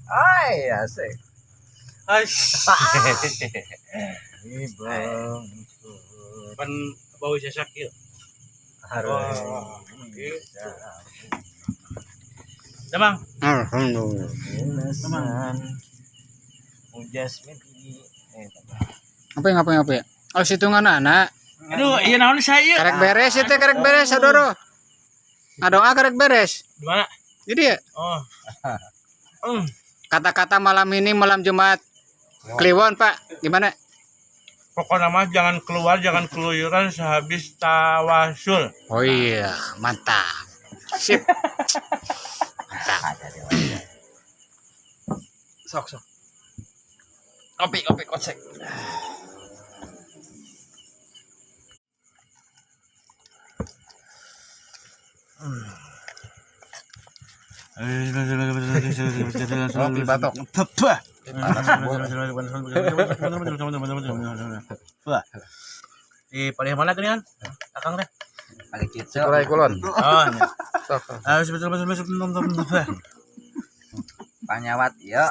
Ay, asik. Ais. Ibang Pan bau sesak ieu. harus. Oh, gitu. Damang. Alhamdulillah. Mujasmidi. Apa yang apa ya? Oh, situngan anak. Aduh, iya naon saya? Karek beres itu karek beres saudara. Ngadoa karek beres. Di mana? Jadi ya Oh. Kata-kata malam ini malam Jumat Kliwon, Pak. Gimana? Pokoknya mah jangan keluar, jangan keluyuran sehabis tawasul. Oh iya, mantap. Sip. Mantap. Sok sok. Kopi kopi kocek. Kopi batok. Di paling mana geuningan? Akang teh. Pakai gitu. Kurai kulon. Oh, iya. Sok. Ah, betul betul betul betul betul. Panyawat ya.